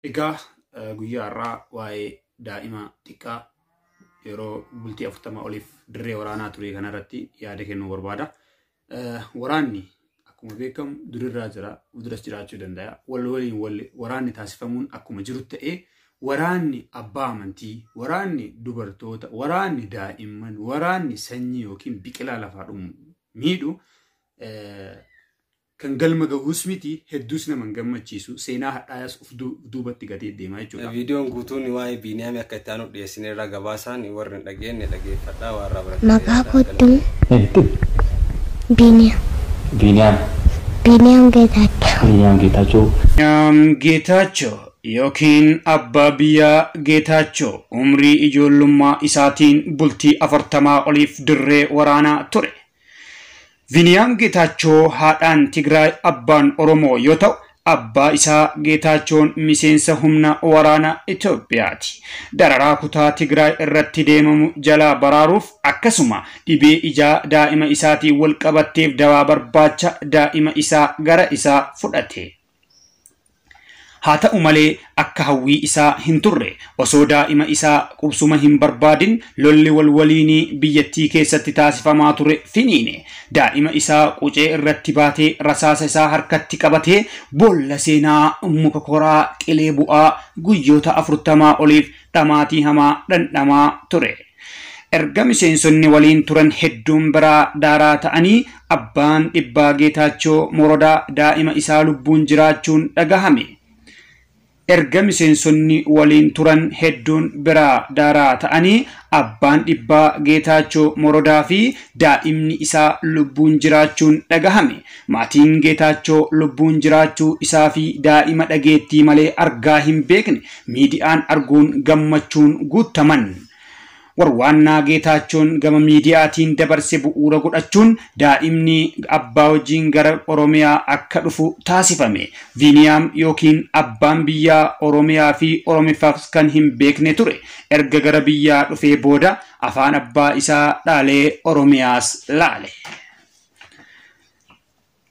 Egaa guyyaa har'aa waa'ee daa'ima xiqqaa yeroo bultii 40 oliif dirree waraanaa ture kanarratti yaada kennuu barbaada. Waraanni akkuma beekamu durirraa jira, duras jiraachuu danda'a. Wal waliin waraanni taasifamuun akkuma jiru ta'ee waraanni abbaa amantii, waraanni dubartoota, waraanni daa'imman, waraanni sanyii yookiin biqilaa lafaa dhumu miidhu kan galma gahuus miti, hedduus nama hin gammachiisu, seenaa hadhaayaas of duubatti gatee deemaa jechuudha. Viidiyoon guutuun waa'ee Biiniyaam akka itti aanu dhiyeessine irraa gabaasaan warri hin dhageenye dhageeffadhaa waan irraa baratan. Maqaa kootuun Biiniyaam. Biiniyaam. Biiniyaam Geetaachoo. Biiniyaam Geetaachoo. Biiniyaam Geetaachoo yookiin abbaa biyyaa Geetaachoo umrii ijoollummaa isaatiin bultii 40 oliif dirree waraanaa ture. Biiniyaam Geetaachoo haadhaan Tigraay abbaan Oromoo yoo ta'u, abbaa isaa Geetaachoon miseensa humna waraanaa Itoophiyaati. Dararaa kutaa Tigraay irratti deemamu jalaa baraaruuf akkasuma dhibee ijaa daa'ima isaatiin wal qabatteef dawaa barbaacha daa'ima isaa gara isaa fudhate. Haa ta'u malee akka hawwii isaa hin turre, osoo daa'ima isaa qubsuma hin barbaadin lolli wal waliinii biyyattii keessatti taasifamaa ture finiine. Daa'ima isaa qucee irratti baatee rasaasa isaa harkatti qabatee boolla seenaa muka koraa qilee bu'aa guyyoota 40 oliif dhamaatii hamaa dhandhamaa ture. Erga miseensonni waliin turan hedduun biraa daaraa ta'anii abbaan dhibbaa Geetaachoo Morodaa daa'ima isaa lubbuun jiraachuun dhagahame. Erga miseensonni waliin turan hedduun biraa daaraa ta'anii abbaan dhibbaa Geetaachoo Morodaa fi daa'imni isaa lubbuun jiraachuun dhagahame. Maatiin Geetaachoo lubbuun jiraachuu isaa fi daa'ima dhageettii malee argaa hin beekne miidiyaan arguun gammachuun guutaman. Warwaannaa Geetaachoon gama miidiyaatiin dabarse bu'uura godhachuun daa'imni abbaa wajjin gara Oromiyaa akka dhufu taasifame. Biiniyaam yookiin abbaan biyyaa Oromiyaa fi Oromiffaaf kan hin beekne ture. Erga gara biyyaa dhufee booda afaan abbaa isaa dhaalee Oromiyaas laale.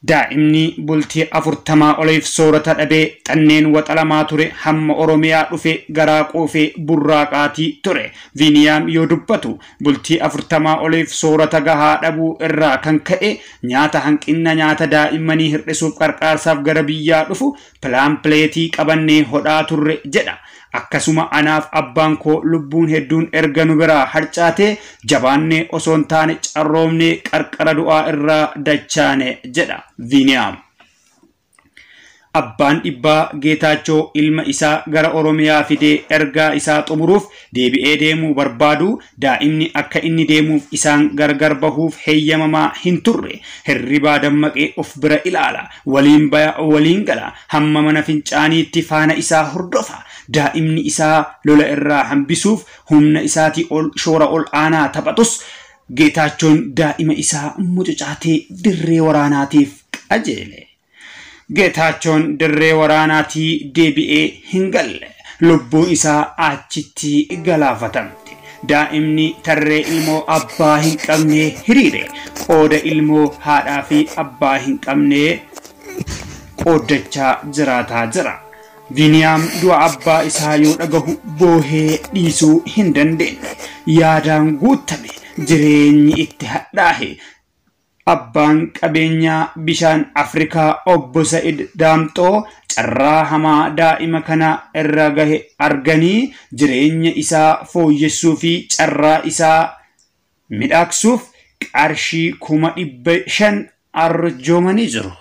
Daa'imni bultii 40 oliif soorata dhabee xanneen waxalamaa ture hamma Oromiyaa dhufe garaa quufee burraaqaatii ture. Biiniyaam yoo dubbatu bultii 40 oliif soorata gahaa dhabuu irraa kan ka'e nyaata hanqina nyaata daa'immanii hir'isuuf qarqaarsaaf gara biyyaa dhufu pilaampileetii qabannee hodhaa turre jedha. Akkasuma anaaf abbaan koo lubbuun hedduun erga nu biraa harcaatee jabaannee osoo hin taane carroomnee qarqara du'aa irraa dachaane jedha Biiniyaam. Abbaan dhibbaa Geetaachoo ilma isaa gara Oromiyaa fidee ergaa isaa xumuruuf deebi'ee deemuu barbaadu daa'imni akka inni deemuuf isaan gargar bahuuf heeyyamamaa hin turre. Hirribaa dammaqee of bira ilaala. Waliin baya waliin gala. Hamma mana fincaaniitti faana isaa hordofa. Daa'imni isaa lola irraa hambisuuf humna isaatii ol shoora ol aanaa taphatus Geetaachoon daa'ima isaa mucucaatee dirree waraanaatiif qajeele. Geetaachoon dirree waraanaatii deebi'ee hin galle. Lubbuun isaa achitti galaafatamte. Daa'imni tarree ilmoo abbaa hin qabne hiriire. Qooda ilmoo haadhaa fi abbaa hin qabne qooddachaa jiraataa jira. Biiniyaam du'a abbaa isaa yoo dhagahu boohee dhiisuu hin dandeenye. Yaadaan guutame, jireenyi itti hadhaahe. Abbaan qabeenyaa bishaan Afrikaa obbo Sa'id Daamxoo carraa hamaa daa'ima kana irra gahe arganii jireenya isaa fooyyessuu fi carraa isaa midhaagsuuf qarshii 500,000 arjoomanii jiru.